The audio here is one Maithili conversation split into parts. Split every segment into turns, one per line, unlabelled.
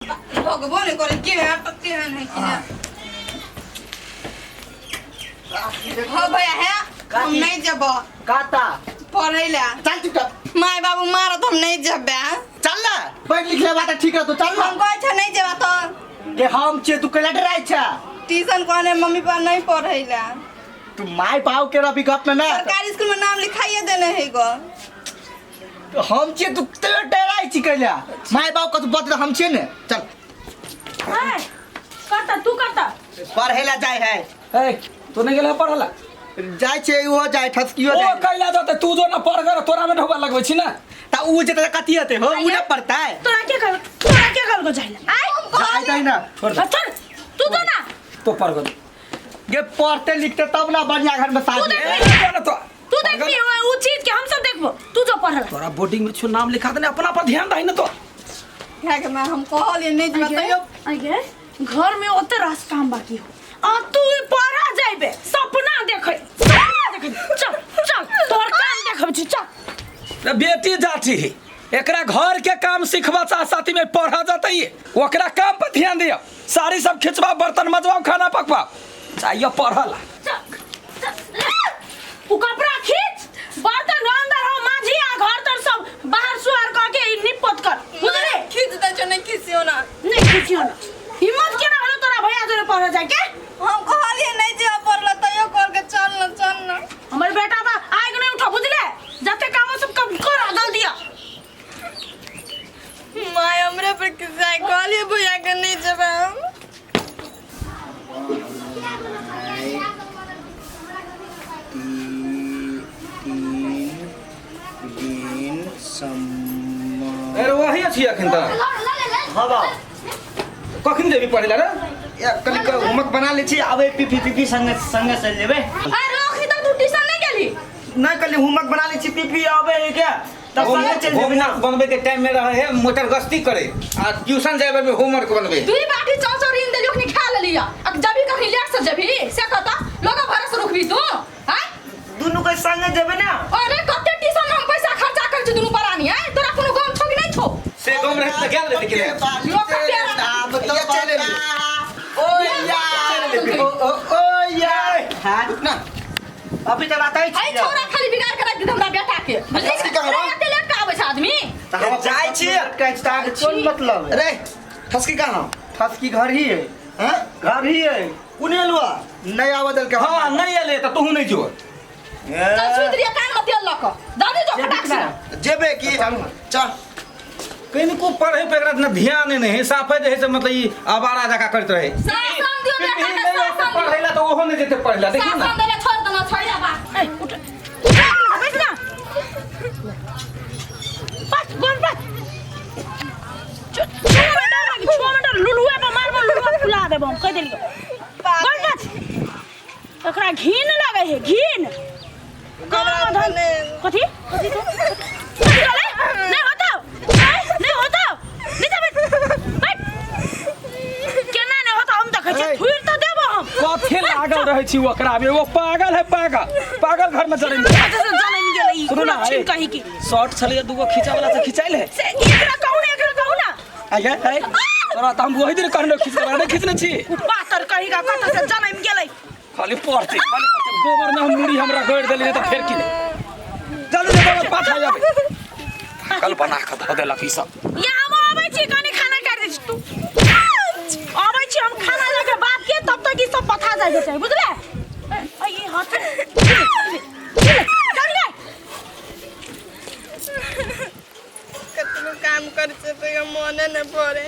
भगबो नहीं करे के है तो केहन है कि ना। हो भैया है हम नहीं जब
काता
पढ़े ला।
चल चुपचाप।
माय बाबू मारत, हम नहीं जबे।
चल ना, पढ़ लिख ले बात ठीक रहतो, चल ना।
हम कहै छै नहीं जेबा तो।
के हम छे, तू केला डराइ छे?
ट्यूशन कहने मम्मी पापा नहीं पढ़े ला।
तू माय बाप के रवि गप में ना।
सरकारी स्कूल में नाम लिखाइए देने है गो।
तो हम छे, तू केला डराइ छी कैला? माय बाप कतु बत हम छे ने, चल।
ए, करता तू करता।
पढ़े ला जाय है।
ए, तू नहीं गेला पढ़ला?
जाय छे, उहो जाय, ठसकियो
ओ
जाय।
कैला जते तू जो ना पढ़ कर तोरा में ढोबा लगबै छी ना।
ता उ जे त कथी हते हो, उ ना पढ़ता है।
तोरा के कल, तोरा के कल को जाइला आय?
जाय जाय ना।
छोड़ दे।
चल तू तो ना।
तो पढ़ गो।
गे पढ़ते लिखते तब ना बढ़िया घर में शादी।
तू देख।
ए, ना तो
तू देखबी ओ चीज के हम सब देखबो, तू जो पढ़ला।
तोरा बोर्डिंग में छु नाम लिखा देने, अपना पर ध्यान दही ना तो।
क्या के मैं हम कहलिए नहीं जेबा तैयो।
आगे घर में ओते रास काम बाकी हो आ तू पढ़ा जाइबे सपना देखै, सपना देखै। चल चल तोर काम देखब छी, चल।
रे बेटी जाती है, एकरा घर के काम सिखबा साथ साथी में पढ़ा जाता है, ओकरा काम पर ध्यान दियो, साड़ी सब खिंचवा, बर्तन मजवा, खाना पकवा चाहिए पढ़ला।
चल चल ले। उ कपड़ा खींच, बर्तन अंदर हो माझी आ घर तर सब बाहर सुआर क के ई निपत कर, बुझले?
खींच दे छो, नहीं खींचियो ना।
नहीं खींचियो ना। हिम्मत केना होलो तोरा भैया जोरे पढ़े जाय के?
हम कहलिए नहीं जेबा पढ़ला तैयो कहल के चल ना चल ना।
हमर बेटा बा आग नहीं उठा, बुझले? जते काम सब कम कर जल्दी आ।
माय हमरे पर किसा कहलिए भैया के नहीं जेबा हम।
3 दिन
अरे वही अछि अखन त।
हाँ बा।
कखन जेबी पढ़े ला रे?
या कनी होमवर्क बना ले छी, आबे पीपी पीपी संगे संगे चल जेबे।
अरे अखनी तक तू ट्यूशन नहीं गेली?
नहीं, कल होमवर्क बना ले छी, पीपी आबे है क्या तब संगे चल जेबे ना।
होमवर्क बनबे के टाइम में रहे है मोटर गश्ती करे आ ट्यूशन जाबे में होमवर्क बनबे।
दुई बाटी चाउ चाउ ऋण देली, ओखनी खा लेली। आ जबी कखनी लेट से जबी से कहता लोग भरोसे रुकबी तू हैं?
दुनू के संगे जेबे ना।
अरे कते ट्यूशन में हम पैसा खर्चा करै छी दुनू परानी हैं, तोरा कोनो गम छौ कि नहीं छौ?
से गम रहे त गेल रहे कि
लोग का प्यारा।
नाम तो
या चल एली।
ओ यार, ओ ओ ओ यार,
हां ना
अभी तो रात आई
है छोरा खाली बिगाड़ के राख दे हमरा बेटा के, बुझली?
की कहबो?
अरे एते लेट के आबै छै आदमी।
जाय छी कहै छी अहाँके कोन मतलब है?
रे ठसकी कहाँ?
ठसकी घर ही है।
हैं?
घर ही है।
कोने एलुआ?
नहीं आवा दल के।
हां नहीं एले त तू नहीं जो।
चल सुति रहिए कान में तेल लऽ कऽ दादी जो फटाक से
जेबे की चल। कनिको पढ़े पे एकरा ना ध्यान नहीं है, साफे जे है से मतलब ई आवारा जका करत रहे।
शासन दियो बेटा के, शासन दियो।
पढ़ेला तो ओहो नहीं जेते पढ़ेला, देखियो ना।
शासन देले छोड़ देना छोड़िया बा।
ए उठ उठ बैठ ना, बस गोल बस। छो मिनट लागी, 6 मिनट लुलुए पर मारबो, लुलुआ फुला देबो हम, कह देलियो। गोल बस। एकरा घिन लगे है, घिन। कथी कथी तो कथी कहले? नहीं होता, नहीं होता, नहीं जा, बैठ बैठ। केना नहीं होता हम देखै छी, थुइर त देबो हम।
कथी लागल रहै छी ओकरा में? वो पागल है, पागल, पागल घर में जरम
जनम गेलै ई
सुनू ना,
कुलक्षण
ए।
कही की।
शॉर्ट छलै दूगो खींचा वाला से खिंचाइल है।
से एकरा कहू ना, एकरा कहू ना।
आगे ए तोरा त हम वही दिन कहने खींच नहीं खींचने छी।
पातर कही का कत से जनम गेलै।
खाली पढ़ते, खाली पढ़ते गोबर में हम मुड़ी हमरा गड़ देली त फेर की जल्दी से गोबर पाछा जाबे। पागल बना के धऽ देलक ई सब।
यहाँ हम आबै छी, कनी खाना काटि दै छी तू। आबै छी हम खाना लऽ के बाप के, तब तक ई सब पथा जाइ के चाही, बुझले? ए ई हाथ चल गे।
कतनो काम कर छै तैयो मने नहीं पड़े।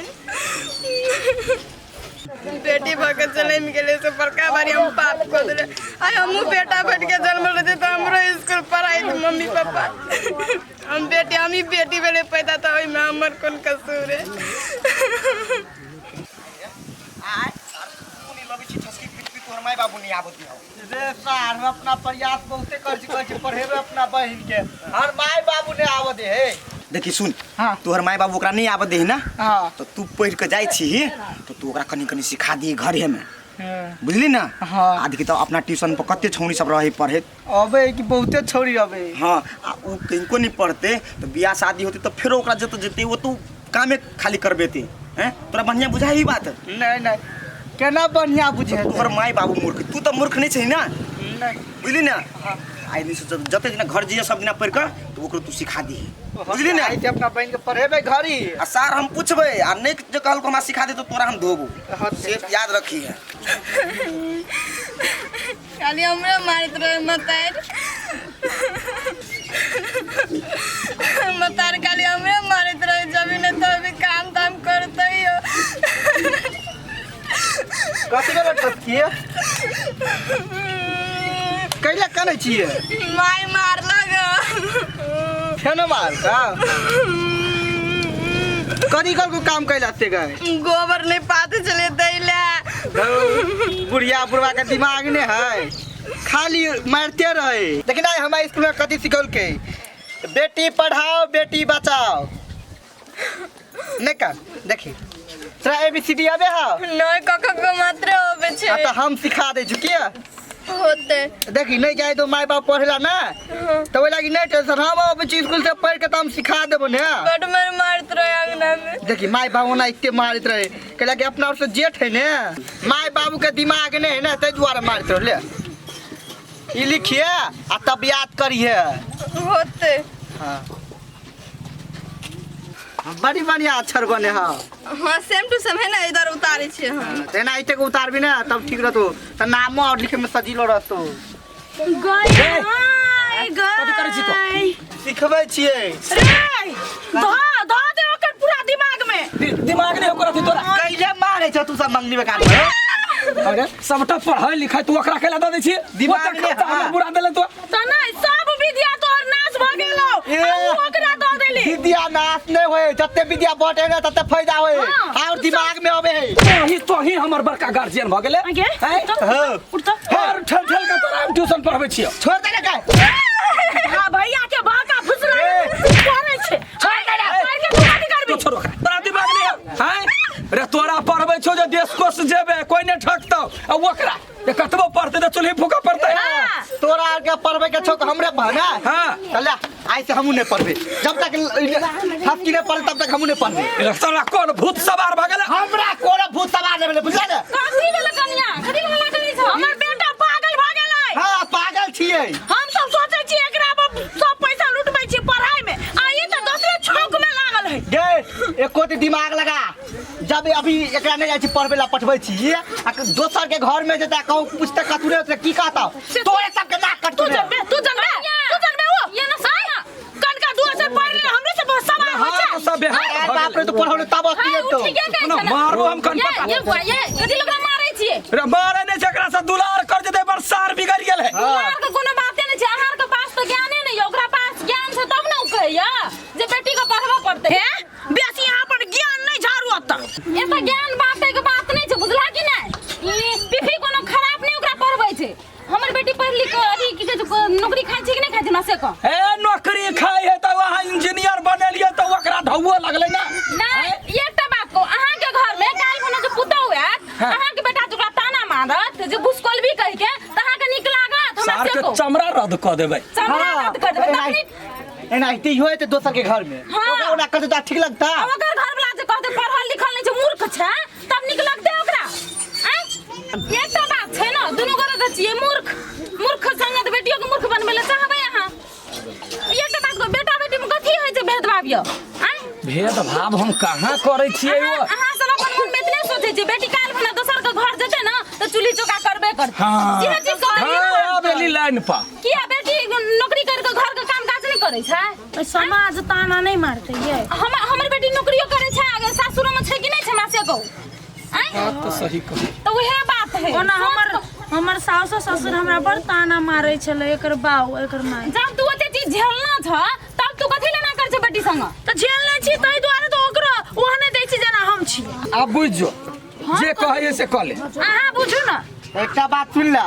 बेटी भऽ के जनमि गेलै से बड़का बारी हम पाप कऽ देलै। आइ हमहूँ बेटा बनि के जन्मल रहती तऽ हमरो स्कूल पढ़ाइत मम्मी पापा। हम बेटी, हमही बेटी भेलै पैदा तऽ ओहिमे हमर कोन कसूर है?
तोहर माय बाबू नहीं आबत दियो रे सार, हम अपना प्रयास बहुते कर छी, कहै छी पढ़ेबे अपना बहिन के, हर माय बाबू नहीं आबत दे हे।
देखी सुन।
हाँ।
तोहर माय बाबू ओकरा नहीं आबत दे ना।
हाँ।
तो तू पढ़ के जाय छी तो तू ओकरा कनी कनी सिखा दी घरे में, बुझली ना?
हाँ।
आ देखी तो अपना ट्यूशन पर कते छौनी सब रहे पढ़े
अबे कि बहुते छौरी अबे।
हाँ, आ उ कनिको नहीं पढ़ते तो बियाह शादी होते तो फेरो ओकरा जत जते वो तू कामे खाली करबेते। हैं तोरा बढ़िया बुझाई ई बात
नहीं नहीं केना बढ़िया बुझे
तोहर माय बाबू मूर्ख तू तऽ मूर्ख नहि छही ना
नहीं
बुझली ना आइ दिन से जते दिना घर जइए सब दिना पढ़ि कऽ तऽ ओकरो तू सिखा दीही बुझली ना
आइ से अपना बहन के पढ़ेबै घरी
आ सार हम पूछबै आ नहि जे कहलको हमरा सिखा दे तऽ तोरा हम धोबू
हाँ,
से याद रखी है
खाली हमरे मारैत रहे मतार मतार खाली हमरे मारैत रहे जब नहीं तो अभी काम धाम करते ही हो
कथी भेलै ठसकिए कैला कनै छियै
माय मारलक
फेनो मार का कथी कल काम कैला से गए
गोबर नहीं पाते चले दैला
बुढ़िया बुढ़वा के दिमाग नहीं है खाली मारते रहे लेकिन आइ हमारे स्कूल में कथी सिखौलकै बेटी पढ़ाओ बेटी बचाओ नहीं कर देखी तोरा ए बी सी डी आबे हौ
नहीं कख को मात्र होबे छे
आ तऽ हम सिखा दै छी किया
होते
देखी नहीं जाए तो माय बाप पढ़ेला ना तो ओहि लागी नहीं टेंशन हम अबै छी स्कूल से पढ़ के तऽ हम सिखा देबो ने
बड मार मारत रहे अंगना में
देखी माय बाबू ना एते मारैत रहे कैला कि अपना ओर से जेठ है ने माय बाबू के दिमाग नहीं है ना ताहि दुआरे मारैत रहे ले ई लिखिए आ तब याद करिए
होते
हाँ बड़ी बढ़िया अक्षर बने हाँ
हाँ सेम टू सेम है ना इधर उतारे छे हम
तेना एते के उतारबी ना तब ठीक रहतो त नामो और लिखे में सजीलो रहतो
गई गई
कथी करै छी तू?
सिखबै छियै
रे धो धो दे ओकर पूरा दिमाग में
दिमाग नहीं ओकर अथी तोरा
कैले मारे छ तू सब मंगनी में काट
अरे सबटा पढ़ाई लिखाई तू ओकरा केला दऽ दै छी
दिमाग
ओते
नहि,
खर्चा
हाँ।
हमर बुरा देले तो
त नहीं सब विद्या तोहर नाश भ गेलो
ए।
आ उ ओकरा दऽ देली
विद्या नाश नहीं होए जते विद्या बटे ना तते फायदा होए
हाँ,
और दिमाग में अबे है
तोही तोही हमर बड़का गार्जियन भऽ गेले
आगे
हैं?
हाँ।
उठ तो
और ठेल ठेल के तोरा हम ट्यूशन पढ़बै छियौ
छोड़ दे ना काय
हां भैया के बाका फुसला करे छै छोड़ दे मार के तू कथी
तू
करबी
छोड़ ओकरा तोरा दिमाग नहीं हौ हैं रे तोरा पढ़बै छौ जे देश कोस जेबे कोई नहीं ठकतौ आ ओकरा जे कतबो पढ़तै तऽ चूल्ही फूकऽ पड़तै
हाँ।
तोरा आर के पढ़बे के छौ हमरे बहना
हाँ।
चल आइ से हमू नहीं पढ़बे जब तक हफ्ती नहीं पढ़े तब तक हमू नहीं पढ़बे
रे तोरा कोन भूत सवार भऽ गेलै
हमरा कोनो भूत सवार नहीं भेलै बुझले ने
कथी भेलै कनिया कथी भेलै करै छौ
हमर बेटा पागल भ गेलै
हाँ पागल छियै
हम सब सोचै छी एकरा पर सब पैसा लुटबै छी पढ़ाई में आ ई तऽ दोसरे छौक में लागल है
गे एको दी दिमाग लगा जब अभी एकरा नहीं जाइ छी पढ़बे ला पठबै छी आ दोसर के घर में जेता कहूँ पूछते कतुरे उतरे की कहता तोरे सबके नाक
तू
कटतौ
जनबे तू जनबे तू जनबे वो
ये ना सुन
कनका दू से पढ़ ले हमरे से बहुत सवाल हो
हाँ,
छै
तो सब बेहाल
अरे
भऽ
बाप रे
गेलै।
तू पढ़ौले तब
हां
अथी तो
उठिए के
ना मारबो हम कन
ये
पता
ये बुआ ये कथी लोग मारै छियै
रे मारे नहीं छै एकरा से दुलार कर जेतै पर सार बिगड़ गेल है
दुलार के कोनो बाते नहीं छै अहाँ के पास तऽ ज्ञाने नहीं यऽ ओकरा पास ज्ञान छै तब ने ओ कहैया जे बेटी के पढ़बऽ पड़तै
हे बेसी यहाँ पर ज्ञान नहीं झाड़ू अत
एतऽ ज्ञान बाँटै के बात नहीं छै बुझला कि नहीं ई पीपी कोनो खराब नहीं ओकरा पढ़बै छै हमर बेटी पढ़ लिख के अथी की कहै छै नौकरी खाइ छै कि नहीं खाइ छै हमरा से कह
ए नौकरी खाइ है तऽ वहाँ इंजीनियर बनेलियै तऽ ओकरा ढौओ लगलै ना
नहीं एकटा बात कहू अहाँके घर में काल्हि खुना जे पुतहु आयत
हाँ।
अहाँके बेटा जे ओकरा ताना मारत जे घुसकोलबी कहि के तऽ अहाँके नीक लागत हमरा
सार
से
के
कहू
चमड़ा रद्द कऽ देबै
चमड़ा रद्द कर देबै तब नीक
एनाहिते होय ते दोसर के घर में
हाँ।
ओकरा ओना करते तो ठीक लगता
आ ओकर घर वाला जे कहतै पढ़ल लिखल नहि छै मूर्ख छै तब नीक लगतै ओकरा आँय एकटा बात छै ने दुनू गोरे तऽ छियै मूर्ख मूर्ख संगे तऽ बेटियो के मूर्ख बनबै लए चाहबै अहाँ एकटा बात कहू बेटा बेटी मे कथी होइ छै भेदभाव यौ आँय
भेदभाव हम कहाँ करै छियै
अहाँ
ओ
अहाँ सब अपन मन में इतने सोचै छियै बेटी काल्हि खुना दोसर के घर जेतै ने तऽ चूल्ही चौका करबे करतै
हाँ
इहे चीज कहै
हाँ आब एली लाइन पर
किया बेटी नौकरी कर के घर के काम काज नहि करै छै
समाज ताना नहीं मारते ये
हमर हमर बेटी नौकरियो करै छै आगे सासुरो में छै कि नहि छै हमरा से कहू आँय
बात तऽ सही कहै
तऽ उहे बात है
ओना हमर हमर सास ससुर हमरा बड़ ताना मारै छलै एकर बाऊ एकर माय
जब तू ओते चीज झेलना छ तब तू कथी लेना कर छै बेटी संग
तऽ झेलने छी ताहि दुआरे तऽ ओकरो ओहने दै छी जेना हम छी
आब बुझि जो जे कहै से कऽ ले
अहाँ बुझू ना
एकटा बात सुन ला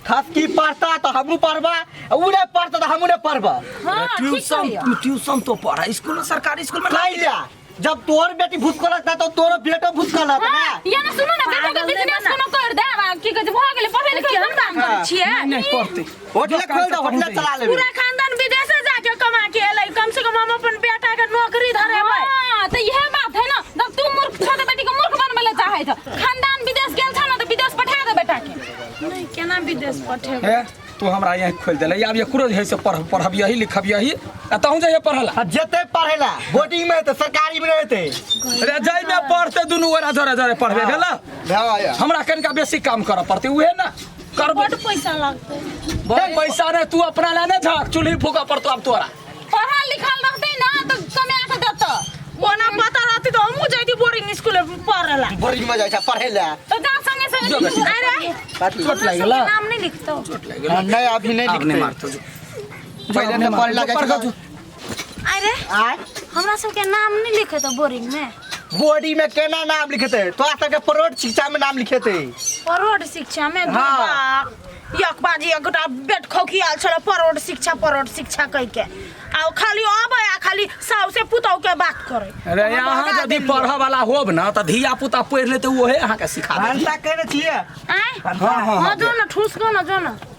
खसकी पढ़ता तो हमहू पढ़बा उ नहीं पढ़ता तो हमहू नहीं पढ़बा
हाँ ठीक
ट्यूशन
कहैया
ट्यूशन तो पढ़ा स्कूल में सरकारी स्कूल में
नहीं जा जब तोर बेटी भूसकलत ना तो तोरो बेटो भूसकलत ना
हाँ, ये ना सुनू ना बेटो के बिजनेस कोनो कर दे आ की कहै छै भऽ गेलै पढ़ै लिखै हम काम करै छियै
नहीं पढ़ते
होटल खोल दे होटल चला लेबे
पूरा खानदान विदेशे जाके कमा के एलै कम से कम हम अपन बेटा के नौकरी धरेबै
हाँ, तऽ इहे बात है ना जब तू मूर्ख छह तऽ चाहै छ खानदान विदेश गेल छ न तऽ विदेश पठा दे बेटा के।
नहीं, केना विदेश पठेबै?
हे तू हमरा यहाँ खोलि देले, आब एकरो जे है से पढ़ पढ़बियही लिखबियही आ तहूँ जइहे पढ़ला।
आ जेते पढ़ेला बोर्डिंग में हेतै, सरकारी में नहि हेतै।
रे जाहिमे पढ़ते दुनू गोरा जरे जरे पढ़बे भेल। हमरा कनिका बेसी काम करऽ पड़तै, उहे ने करबै।
बड पैसा लागतै।
बड़ पैसा नहि, तू अपना लए नहि झक चूल्ही फूकऽ पड़तौ आब तोरा।
पढ़ल लिखल रहतै ना तऽ कमा के देतौ।
ओना पता रहतै तऽ हमहूँ जैती बोर्डिंग स्कूल पढ़े ला।
बोर्डिंग में जाइ छै पढ़े ला।
तऽ जा संगे संगे
जो बेटी।
अरे
चोट लागि गेला?
नाम नहीं लिखतो।
चोट लागि गेला?
हाँ, नहीं अभी नहीं
आब नहि
लिखते।
मारतौ जो।
पहिले नहि पढ़े ला जाइ छै।
अरे
आय
हमरा सबके नाम नहीं लिखे तो बोर्डिंग में।
बोर्डिंग में केना नाम लिखेते? तोरा सबके प्रौढ़ शिक्षा में नाम लिखेते।
प्रौढ़ शिक्षा में?
हाँ।
एक बाजी एक गोटा बेट खोखी आयल छल प्रौढ़ शिक्षा प्रौढ़ शिक्षा कह के, आ खाली अबै आ खाली साउ से पुतहु के बात करे।
अरे यहाँ यदि पढ़ऽ वाला होब ना तऽ धिया पुता पढ़ि लेतै, ओहे अहाँके सिखा देत।
भनसा केने छियै?
आय
हाँ, हाँ,
हाँ, जो न ठूस गो न जो न।